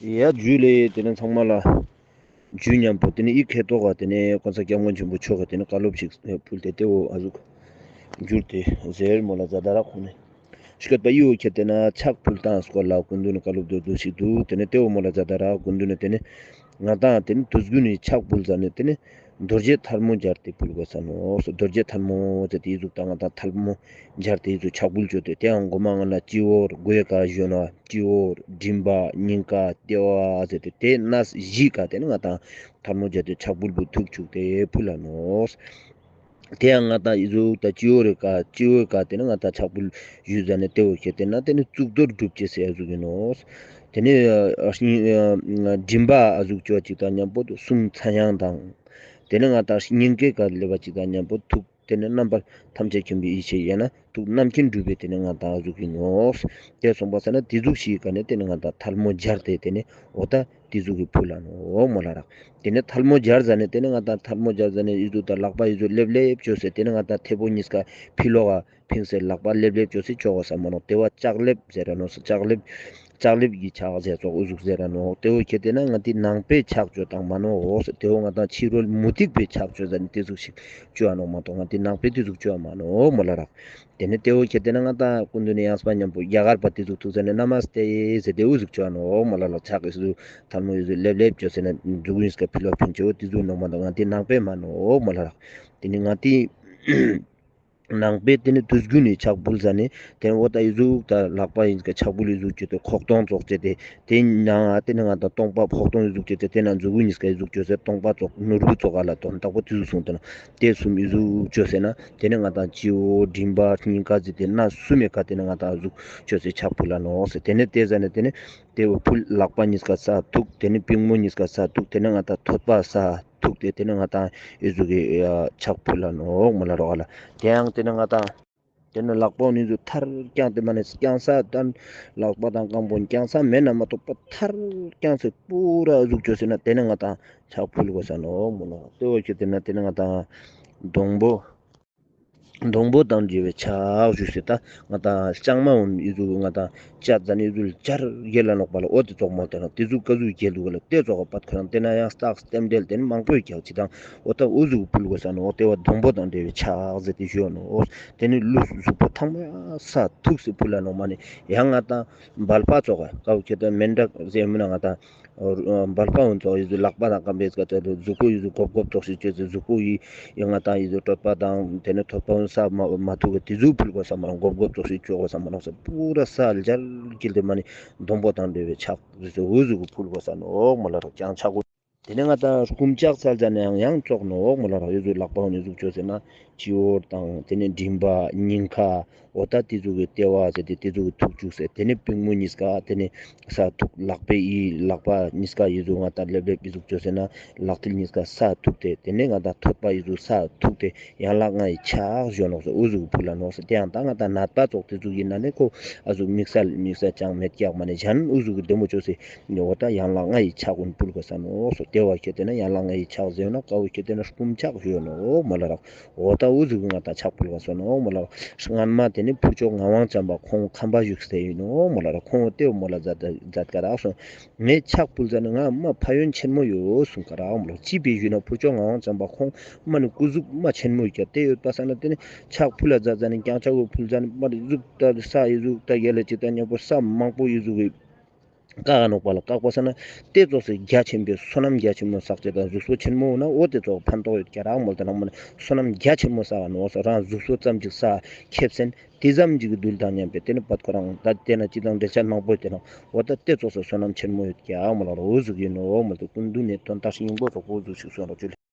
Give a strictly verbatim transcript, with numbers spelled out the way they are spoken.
ཡ་ཇུ་ལེ། ཏེ་ནེ་ཚང་མ་ལ་ཇུ་ཉམ་པོ། ཏེ་ནེ་འི་ཁེ་ཏོག་ག་ཏེ་ནེ་གོང་ས་སྐྱབས་མགོན་ཆེན་པོ་མཆོག་གི་ཏེ་ནེ་བཀའ་སློབ་ཞིག་ཕུལ་ཏེ་ཏེ་བོ་ཨ་ཟུག་གྱུར་ཏེ་ཟེར་མོལ་ལ་མཛད་ད་རག་ཁོང་ནེ། སྐྱོད་པ་འི་བོ་ཁྱེར་ཏེ་ན་ཕྱག་ཕུལ་སྟངས་སྐོར་ལ་སྐུ་མདུན་ནེ་བཀའ་སློབ་དོ་དོ་ཞིག་འདུག། ཏེ་ནེ་ཏེ་བོ་མོལ་ལ་མཛད་ད་རག་སྐུ་མདུན་ནེ། ཏེ་ནེ་ང་དང་ཏེ་ནེ་དུས་རྒྱུན་ནི་ཕྱག་ཕུལ་ཟ་ནེ་ཏེ་ནེ་རྡོ་རྗེ་ཐལ་མོ་སྦྱར་ཏེ་ཕུལ་དགོས་ས་ནོག། རྡོ་རྗེ་ཐལ་མོ་ཟེར་ཏེ་འི་ཟུག་ད་ང་དང་ཐལ་མོ་སྦྱར་ཏེ་འི་ཟུག་ཕྱག་ཕུལ་ཅོས་ཏེ་ཏེའང་གོ་མ་ང་ན་སྤྱི་བོར་གོའི་ཀ་ཞོན་ན་སྤྱི་བོར་མགྲིན་པ་སྙིང་ཀ་ལྟེ་བ་ཟེར་ཏེ་ཏེ་ན་བཞི་ཀ་ཏེ་ནེ་ང་དང་ཐལ་མོ་སྦྱར་ཏེ་ཕྱག་ཕུལ་བུ་ཐུག་ཅུག་སྟེ་ཕུལ་ལ་ནོག། ཏེའང་ང་དང་འི་ཟུག་ད་སྤྱི་བོ་རེ་ཀ་སྤྱི་བོའི་ཀ་ཏེ་ནེ་ང་དང་ཕྱག་ཕུལ་ཞུ་ཟ་ནེ་ཏེ་བོ་ཁྱེར་ཏེ་ན་ཏེ་ནེ་གཙུག་ཏོར་སྒྲུབ་ཅེས་ཟེར་ཨ་ཟུག་ཨིན་ནོག། ཏེ་ནེ་མགྲིན་པ་ཨ་ཟུག་ཅོ་ཅིག་དང་ཉམ་པོ་གསུང་ཚངས་དབྱངས་དང་། ཏེ་ནེ་ང་དང་སྙིང་གའི་ཀ་ལེབ་བ་ཅིག་དང་ཉམ་པོ་ཐུགས་ཏེ་ནེ་རྣམ་པར་ཐམས་ཅད་མཁྱེན་པའི་ཡེ་ཤེས་ཡང་ན་ཐུགས་རྣམ་མཁྱེན་གྲུབ་པའི་ཏེ་ནེ་ང་དང་ཨ་ཟུག་ཨིན་ནོག། ཏེ་སོང་པ་ས་ན་ཏེ་ཟུག་ཞིག་ག་ནེ་ཏེ་ནེ་ང་དང་ཐལ་མོ་སྦྱར་ཏེ་ཏེ་ནེ་འོ་ད་ཏེ་ཟུག་གི་ཕུལ་ལ་ནོག་མོལ་ལ་རག། ཏེ་ནེ་ཐལ་མོ་སྦྱར་ཟ་ནེ་ཏེ་ནེ་ང་དང་ཐལ་མོ་སྦྱར་ཟ་ནེ་འི་ཟུག་ད་ལག་པ་འི་ཟུག་ལེབ་ལེབ་ཅོས་ཏེ་ཏེ་ནེ་ང་དང་ཐེ་བོ་གཉིས་ཀ་ཕི་ལོག་ག་ཕིངས་ཏེ་ལག་པ་ལེབ་ལེབ་ཅོས་ཏེ་ཅོ་གོས་ས་མ་ནོག། ཏེ་བོ་ལྕགས་ལེབ་ཟེར་ར་ནོག། ལྕགས་ལེབ་ལྕགས་ལེབ་ཀྱི་ཕྱག་ཟེར་ཙོགས་འུ་ཟུག་ཟེར་ར་ནོག། ཏེ་བོ་ཁྱེར་ཏེ་ན་ང་ཏི་ནང་པའི་ཕྱག་ཅོ་སྟངས་མ་ནོག། ཏེ་བོ་ང་དང་ཕྱི་རོལ་མུ་སྟེགས་པའི་ཕྱག་ཅོ་ཟ་ནེ་ཏེ་ཟུག་ཞིག་ཅོ་འ་ནོག་མ་གཏོགས་ང་ཏི་ནང་པའི་ཏེ་ཟུག་ཅོ་འ་མ་ནོག་མོལ་ལ་རག། ཏེ་ནེ་ཏེ་བོ་ཁྱེར་ཏེ་ན་ང་དང་སྐུ་མདུན་ནེ་ཡང་སྤ་ཉམ་པོ་རྒྱ་གར་པ་ཏེ་ཟུག་ཐུག་ཟ་ནེ་ན་མ་སྟེ་ཟེར་ཏེ་འུ་ཟུག་ཅོ་འ་ནོག་མོལ་ལ་རག། ཕྱག་གི་ཟུག་ཐལ་མོ་འི་ཟུག་ལེབ་ལེབ་ཅོས་ཏེ་ན་མཛུ་གུ་གཉིས་ཀ་ཕི་ལོག་ཕིངས་ཅེས་འོ་ཏེ་ཟུག་ནོག་མ་གཏོགས་ང་ཏི་ནང་པའི་མ་ནོག་མོལ་ལ་རག། ཏེ་ནེ་ང་ཏི་ནང་པའི་ཏེ་ནེ་དུས་རྒྱུན་ནི་ཕྱག་ཕུལ་ཟ་ནེ་ཏེ་ནེ་འོ་ད་འི་ཟུག་ད་ལག་པ་གཉིས་ཀ་ཕྱག་ཕུལ་འི་ཟུག་ཅོས་ཏེ་ཁོག་སྟོང་ཙོགས་ཅོས་ཏེ་ཏེ་ནང་ཏེ་ནེ་ང་དང་སྟོང་པ་ཁོག་སྟོང་འི་ཟུག་ཅོས་ཏེ་ཏེ་ནེ་མཛུ་གུ་གཉིས་ཀ་འི་ཟུག་ཅོས་ཏེ་སྟོང་པ་ཙོགས་ནོར་བུ་ཙོགས་ག་ལ་དོན་དག་པོ་ཏེ་ཟུག་གསུངས་ཏེ་ན་ཏེ་གསུམ་འི་ཟུག་ཅོས་ཏེ་ན་ཏེ་ནེ་ང་དང་སྤྱི་བོ་མགྲིན་པ་སྙིང་ཀ་ཟེར་ཏེ་ན་གསུམ་མེ་ཀ་ཏེ་ནེ་ང་དང་འི་ཟུག་ཅོས་ཏེ་ཕྱག་ཕུལ་ལ་ནོག་ཟེར། ཏེ་ནེ་ཏེ་ཟ་ནེ་ཏེ་ནེ་ཏེ་བོ་ཕུལ་ལག་པ་གཉིས་ཀ་ས་ཐུག། ཏེ་ནེ་པུས་མོ་གཉིས་ཀ་ས་ཐུག། ཏེ་ནེ་ང་དང་ཐོད་པ་ས་ཐུག་སྟེ་ཏེ་ནེ་ང་དང་འི་ཟུག་གི་ཕྱག་ཕུལ་ལ་ནོག་མོལ་ལ་རག་ལ། ཏེའང་ཏེ་ནེ་ང་དང་ཏེ་ནེ་ལག་པ་འི་ཟུག་ཐར་རྐྱང་ཏེ་མ་ནེ་རྐྱང་ས་ཏན་ལག་པ་དང་རྐང་པོ་རྐྱང་ས་མེད་ན་མ་གཏོགས་པ་ཐར་རྐྱང་ས་པུ་ར་འི་ཟུག་ཅོས་ཏེ་ན་ཏེ་ནེ་ང་དང་ཕྱག་ཕུལ་གོས་ས་ནོག་མོལ་ལ་རག། ཏེ་བོ་ཁྱེར་ཏེ་ན་ཏེ་ནེ་ང་དང་སྡོང་པོ་སྡོང་པོ་དང་འབྲེལ་བའི་ཕྱག་ཞུས་ཏེ་ད་ང་དང་ལྕང་མ་འོ་ན་འི་ཟུག་ང་དང་ཅད་ཟ་ནེ་འི་ཟུག་ལ་ཅར་ཡེ་ལ་ནོག་པ་ལ་འོ་ཏེ་ཙོགས་མོལ་ཏེ་ན་ཏེ་ཟུག་ཀ་ཟུག་ཡེ་ལ་དུག་ག་ལ། ཏེ་ཙོགས་པ་ཁོ་རང་ཏེ་ན་ཡང་རྟགས་རྟེན་འབྲེལ་ཏེ་ནེ་མང་པོ་ཡོད་ཀྱག་ཅི་དང་འོ་ད་འུ་ཟུག་ཕུལ་གོས་ས་ནོག། ཏེ་བོ་སྡོང་པོ་དང་འབྲེལ་བའི་ཕྱག་ཟེར་ཏེ་ཞུ་ནོག། ཏེ་ནེ་ལུས་གཟུགས་པོ་ཐམས་ཅད་ས་ཐུག་སྟེ་ཕུལ་ལ་ནོག་མ་ནེ་ཡང་ང་དང་སྦལ་པ་ཙོགས་ཀ་ཀ་བོ་ཁྱེར་ཏེ་མེ་འདྲ་ཟེར་མིན་ན་ང་དང་སྦལ་པ་འོ་ན་ཙོགས་འི་ཟུག་ལག་པ་དང་རྐང་པའི་ཀ་ཏེ་གཟུགས་པོ་འི་ཟུག་གོབ་གོབ་ཙོགས་ཤིག་ཅོས་ཏེ་གཟུགས་པོ་འི་ཡང་ང་དང་འི་ཟུག་ཐོད་པ་དང་ཏེ་ནེ་ཐོད་པ་འོ་ན་ས་མ་མ་ཐུག་གི་ཏེ་ཟུག་ཕུལ་གོས་ས་མ་ནོག། གོབ་གོབ་ཙོགས་ཤིག་ཅོ་གོས་ས་མ་ནོག་ས། པུ་ར་ས་ལྗར་ཀིལ་ཏེ་མ་ནེ་སྡོང་པོ་དང་འབྲེལ་བའི་ཕྱག་ཟེར་ཏེ་འུ་ཟུག་ཕུལ་གོས་ས་ནོག་མོལ་ལ་རག། ཀྱང་ཕྱག་གུ་ཏེ་ནེ་ང་དང་རྐུན་ཕྱག་ཚལ་ཟ་ནེ་ཡང་ཡང་ཙོགས་ནོག་མོལ་ལ་རག། འི་ཟུག་ལག་པ་འོ་ན་འི་ཟུག་ཅོས་ཏེ་ན་སྤྱི་བོ་དང་ཏེ་ནེ་མགྲིན་པ་སྙིང་ཁ་འོ་ད་ཏེ་ཟུག་གི་ལྟེ་བ་ཟེར་ཏེ་ཏེ་ཟུག་གི་ཐུག་ཅུག་ཟེར། ཏེ་ནེ་པུས་མོ་གཉིས་ཀ་ཏེ་ནེ་ས་ཐུག། ལག་པའི་འི་ལག་པ་གཉིས་ཀ་འི་ཟུག་ང་དང་ལེབ་ལེབ་འི་ཟུག་ཅོས་ཏེ་ན་ལག་མཐིལ་གཉིས་ཀ་ས་ཐུག་སྟེ་ཏེ་ནེ་ང་དང་ཐོད་པ་འི་ཟུག་ས་ཐུག་སྟེ་ཡན་ལག་ལྔའི་ཕྱག་ཞུ་ནོག་ཟེར་འུ་ཟུག་ཕུལ་ལ་ནོག་ཟེར། ཏེའང་ད་ང་དང་ནད་པ་ཙོགས་ཏེ་ཟུག་ཨིན་ན་ནི་ཁོ་ཨ་ཟུག་དམིགས་བསལ་དམིགས་བསལ་ཅང་མེད་ཀྱག་མ་ནེ་གཞན་འུ་ཟུག་གི་བདེ་མོ་ཅོས་ཏེ་འོ་ད་ཡན་ལག་ལྔའི་ཕྱག་གུན་ཕུལ་གོས་ས་ནོག་ཟེར། ཏེ་བོ་ཁྱེར་ཏེ་ན་ཡན་ལག་ལྔའི་ཕྱག་ཟེར་ན་ཀ་བོ་ཁྱེར་ཏེ་ན་རྐུན་ཕྱག་ཞུ་ནོག་མོལ་ལ་རག། འོ་ད་འུ་ཟུག་གི་ང་དང་ཕྱག་ཕུལ་གོས་ས་ནོག་མོལ་ལ་རག། སྔན་མ་ཏེ་ནེ་ཕུར་ལྕོག་ངག་དབང་བྱམས་པ་ཁོང་ཁམས་པ་བཞུགས་སྟེ་ཨིན་ནོག་མོལ་ལ་རག། ཁོང་ཏེ་བོ་མོལ་ལ་མཛད་ཀ་རག་སོང་། ངས་ཕྱག་ཕུལ་ཟ་ནེ་ང་མ་ཕན་ཡོན་ཆེན་མོ་ཡོད་གསུངས་ཀ་རག་མོལ་ལ། ཅི་ཕི་ཞུས་ན་ཕུར་ལྕོག་ངག་དབང་བྱམས་པ་ཁོང་མ་ནི་སྐུ་གཟུགས་མ་ཆེན་མོ་ཡོད་ཀྱག། ཏེ་ཡོད་པ་ས་ན་ཏེ་ནེ་ཕྱག་ཕུལ་ལ་མཛད་ཟ་ནེ་ཀྱང་ཕྱག་གུན་ཕུལ་ཟ་ནེ་མ་ནེ་ཟུག་ད་ས་འི་ཟུག་ད་ཡ་ལ་ཅིག་ད་ཉམ་པོ་ས་མང་པོ་འི་ཟུག་གི་བཀག་ག་ནོག་པ་ལ། བཀག་པ་ས་ན་ཏེ་ཙོགས་སི་རྒྱ་ཆེན་པོའི་བསོད་ནམས་རྒྱ་ཆེན་མོ་བསགས་ཅེས་དང་གཟུགས་པོ་ཆེན་མོ་འོ་ན་འོ་ཏེ་ཙོགས་ཕན་ཐོགས་ཡོད་ཀྱག་རག་མོལ་ཏེ་ནང་མ་ནེ་བསོད་ནམས་རྒྱ་ཆེན་མོ་བསགས་ག་ནོག་ཟེར། རང་གཟུགས་པོ་ཙམ་ཅིག་ས་ཁེབས་སེན་ཏེ་ཙམ་ཅིག་གི་རྡུལ་དང་མཉམ་པའི་ཏེ་ནེ་བད་ཁོ་རང་ད་ཏེ་ན་ཅི་དང་འབྲེལ་ཆ་ནང་པོ་ཡོད་ཏེ་ནང་འོ་ད་ཏེ་ཙོགས་སི་བསོད་ནམས་ཆེན་མོ་ཡོད་ཀྱག་མོལ་ལ་རག། འོ་ཟུག་ཨིན་ནོག་མོལ་ཏེ་སྐུ་མདུན་ནེ་དོན་དག་སྙིང་པོ་ཙོགས་འོ་ཟུག་ཞིག་གསུངས་རག་ཅུ་ལེ།